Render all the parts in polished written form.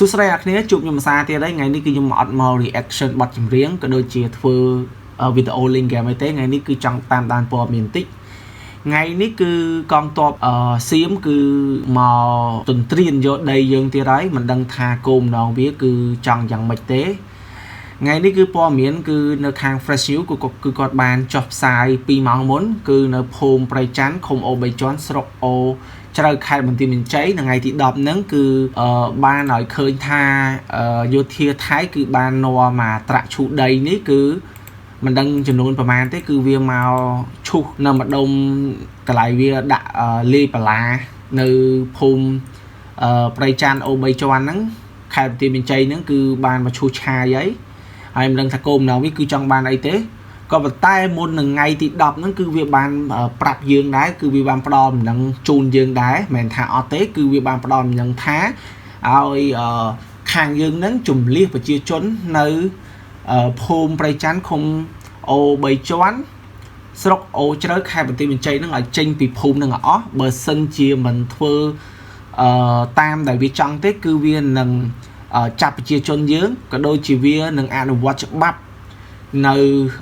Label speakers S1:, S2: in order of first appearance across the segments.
S1: សួស្តីអ្នកគ្នាជួបខ្ញុំភាសាទៀតហើយថ្ងៃនេះគឺខ្ញុំអត់មក reaction បទចម្រៀងក៏ដូចជាធ្វើវីដេអូលេងហ្គេមអីទេថ្ងៃនេះគឺចង់តាមដានព័ត៌មានបន្តិចថ្ងៃនេះគឺកងទ័ពសៀមគឺមកទន្ទ្រានយកដីយើងទៀតហើយមិនដឹងថាគោលម្ដងវាគឺចង់យ៉ាងម៉េចទេថ្ងៃនេះគឺព័ត៌មានគឺនៅខាង Fresh News គឺគឺគាត់បានចុះផ្សាយ2ម៉ោងមុនគឺនៅភូមិព្រៃច័ន្ទឃុំអូបីជាន់ស្រុកអូជ្រៅខេត្តបន្ទាយមានជ័យនៅថ្ងៃទី10ហ្នឹងគឺបានឲ្យឃើញថាយោធាថៃគឺបាននាំមកត្រាក់ឈូសដីនេះគឺមិនដឹងចំនួនប្រមាណទេគឺវាមកឈូសនៅម្ដុំកន្លែងវាដាក់លាយបន្លានៅភូមិព្រៃច័ន្ទអូបីជាន់ហ្នឹងខេត្តបន្ទាយមានជ័យហ្នឹងគឺបានមកឈូសឆាយហើយហើយមិនដឹងថាគោលបំណងវាគឺចង់បានអីទេក៏ប៉ុន្តែមុននឹងថ្ងៃទី10ហ្នឹងគឺវាបានប្រាប់យើងដែរគឺវាបានផ្ដល់ដំណឹងជូនយើងដែរមិនមែនថាអត់ទេគឺវាបានផ្ដល់ដំណឹងថាឲ្យខាងយើងហ្នឹងជំលះប្រជាជននៅភូមិព្រៃច័ន្ទឃុំអូបីជាន់ស្រុកអូជ្រៅខេត្តបន្ទាយមានជ័យហ្នឹងឲ្យចេញពីភូមិហ្នឹងឲ្យអស់បើសិនជាមិនធ្វើអឺតាមដែលវាចង់ទេគឺវានឹងចាប់ប្រជាជនយើងក៏ដូចជាវានឹងអនុវត្តច្បាប់នៅ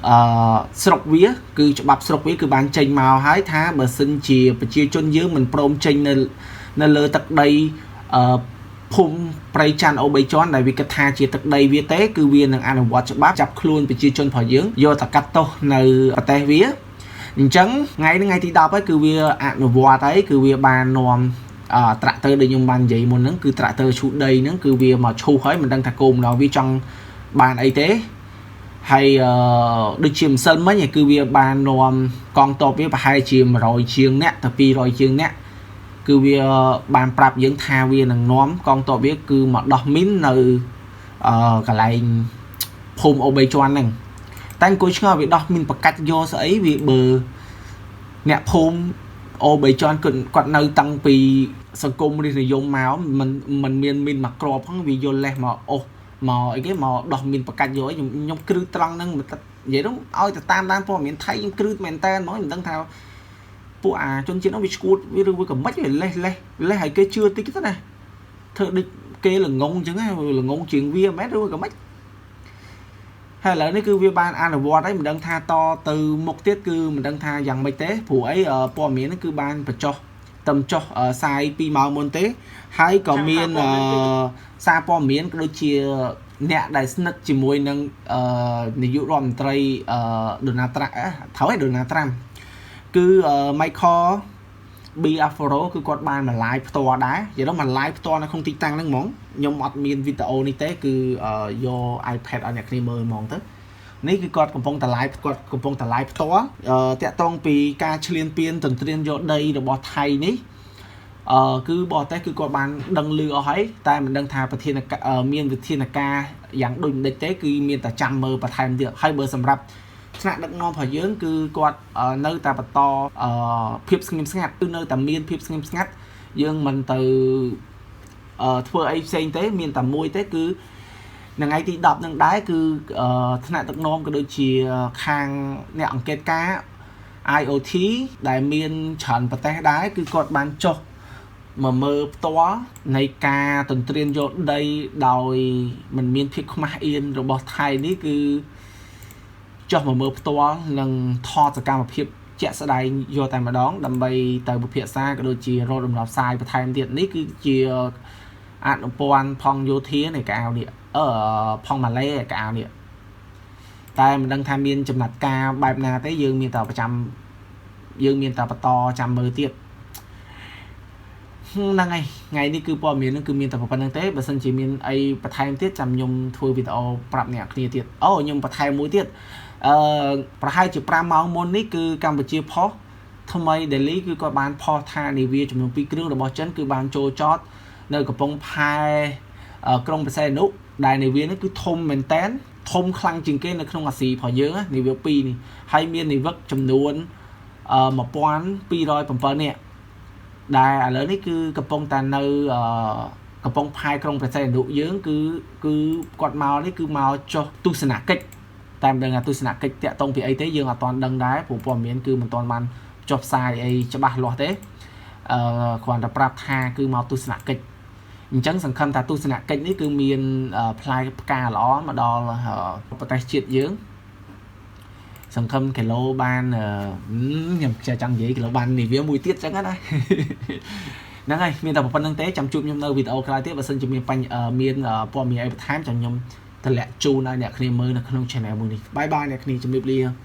S1: អឺស្រុកវាគឺច្បាប់ស្រុកវាគឺបានចេញមកហើយថាបើសិនជាប្រជាជនយើងមិនព្រមចេញនៅនៅលើទឹកដីអឺភូមិព្រៃច័ន្ទអូបីជាន់ដែលវាគិតថាជាទឹកដីវាទេគឺវានឹងអនុវត្តច្បាប់ចាប់ខ្លួនប្រជាជនរបស់យើងយកទៅកាត់ទោសនៅប្រទេសវាអញ្ចឹងថ្ងៃនេះថ្ងៃទី10ហើយគឺវាអនុវត្តហើយគឺវាបាននាំអឺត្រាក់ទ័រដូចខ្ញុំបាននិយាយមុនហ្នឹងគឺត្រាក់ទ័រឈូសដីហ្នឹងគឺវាមកឈូសហើយមិនដឹងថាគោលម្ដងវាចង់បានអីទេហើយអឺដូចជាម្សិលមិញគឺវាបាននាំកងទ័ពវាប្រហែលជា100ជាងអ្នកទៅ200ជាងអ្នកគឺវាបានប្រាប់យើងថាវានឹងនាំកងទ័ពវាគឺមកដោះមីននៅអឺកន្លែងភូមិអូបីជាន់ហ្នឹងតែអង្គុយឆ្ងល់វាដោះមីនប្រកាច់យកស្អីវាបើអ្នកភូមិអូបីជាន់គាត់នៅតាំងពីសង្គមរាជនិយមមកមិនមិនមានមីនមកក្របផងវាយល់លេសមកអូសមកអីគេមកដោះមីនប្រកាច់យកខ្ញុំខ្ញុំគ្រឹះត្រង់ហ្នឹងនិយាយទៅឲ្យទៅតាមដានព័ត៌មានថៃខ្ញុំគ្រឹះមែនតើហ្មងមិនដឹងថាពួកអាជនជាតិនោះវាឈួតវាឬវាក៏មិនវាលេសលេសលេសឲ្យគេជឿតិចទៅណាធ្វើដូចគេល្ងងអញ្ចឹងល្ងងជាងវាមែនឬក៏មិនហើយឥឡូវនេះគឺវាបានអនុវត្តហើយមិនដឹងថាតទៅមុខទៀតគឺមិនដឹងថាយ៉ាងម៉េចទេព្រោះអីព័ត៌មាននេះគឺបានបញ្ចុះតំចុះសាយ2ម៉ោងមុនទេហើយក៏មានសារព័ត៌មានក៏ដូចជាអ្នកដែលស្និទ្ធជាមួយនឹងនាយករដ្ឋមន្ត្រីដូណាល់ត្រាំត្រូវហើយដូណាល់ត្រាំគឺ Michael B Afro គឺគាត់បានមក live ផ្ទាល់ដែរនិយាយទៅមក live ផ្ទាល់នៅក្នុងទីតាំងហ្នឹងហ្មងខ្ញុំអត់មានវីដេអូនេះទេគឺយក iPad ឲ្យអ្នកគ្នាមើលហ្មងទៅនេះគឺគាត់កំពុងតែ live គាត់កំពុងតែ live ផ្ទាល់តាក់ទងពីការឈ្លានពានទន្ទ្រានយកដីរបស់ថៃនេះអឺគឺបរទេសគឺគាត់បានដឹងឮអស់ហើយតែមិនដឹងថាប្រធានមានវិធានការយ៉ាងដូចម្ដេចទេគឺមានតែចាំមើលបន្ថែមទៀតហើយបើសម្រាប់ថ្នាក់ដឹកនាំរបស់យើងគឺគាត់នៅតែបន្តភាពស្ងៀមស្ងាត់គឺនៅតែមានភាពស្ងៀមស្ងាត់យើងមិនទៅធ្វើអីផ្សេងទេមានតែមួយទេគឺនៅថ្ងៃទី10នឹងដែរគឺថ្នាក់ដឹកនាំក៏ដូចជាខាងអ្នកអង្កេតការ IoT ដែលមានច្រើនប្រទេសដែរគឺគាត់បានចុះមកមើលផ្ទាល់នៃការទន្ទ្រានយកដីដោយមិនមានភាពខ្មាស់អៀនរបស់ថៃនេះគឺចុះមកមើលផ្ទាល់និងថតសកម្មភាពជាក់ស្ដែងយកតែម្ដងដើម្បីទៅពិភាក្សាក៏ដូចជារកដំណោះស្រាយបន្ថែមទៀតនេះគឺជាអនុព័ន្ធផងយោធានៃកៅនេះអឺផងម៉ាឡេកៅនេះតែមិនដឹងថាមានចំណាត់ការបែបណាទេយើងមានតែប្រចាំយើងមានតែបន្តចាំមើលទៀតហ្នឹងហើយថ្ងៃនេះគឺព័ត៌មានហ្នឹងគឺមានតែប៉ុណ្្នឹងទេបើសិនជាមានអីបន្ថែមទៀតចាំខ្ញុំធ្វើវីដេអូប្រាប់អ្នកគ្នាទៀតអូខ្ញុំបន្ថែមមួយទៀតអឺប្រហែលជា5ម៉ោងមុននេះគឺកម្ពុជាផុសថ្មីដេលីគឺគាត់បានផុសថានាវាចំនួន2គ្រឿងរបស់ចិនគឺបានចូលចតនៅកំពង់ផែក្រុងបរសេនុដែលនាវានេះគឺធំមែនតែនធំខ្លាំងជាងគេនៅក្នុងអាស៊ីរបស់យើងនាវា2នេះហើយមាននាវិកចំនួន1207នាក់ដែលឥឡូវនេះគឺកំពុងតែនៅកំពង់ផែក្រុងព្រះសីហនុយើងគឺគឺគាត់មកនេះគឺមកចុះទស្សនកិច្ចតែមិនដឹងថាទស្សនកិច្ចតាក់ទងពីអីទេយើងអត់ទាន់ដឹងដែរព្រោះព័ត៌មានគឺមិនទាន់បានចុះផ្សាយអីច្បាស់លាស់ទេអឺគ្រាន់តែប្រាប់ថាគឺមកទស្សនកិច្ច អញ្ចឹងសង្ឃឹមថាទស្សនកិច្ចនេះគឺមានផ្លែផ្កាល្អមកដល់ប្រទេសជាតិយើងសង្ឃឹមគីឡូបានខ្ញុំចេះចង់និយាយគីឡូបាននាវាមួយទៀតចឹងណាហ្នឹងហើយមានតែប៉ុណ្្នឹងទេចាំជួបខ្ញុំនៅវីដេអូក្រោយទៀតបើសិនជាមានបញ្មានព័ត៌មានអីបន្ថែមចាំខ្ញុំតម្លាក់ជូនឲ្យអ្នកគ្នាមើលនៅក្នុង channel មួយនេះbye bye អ្នកគ្នាជំរាបលា។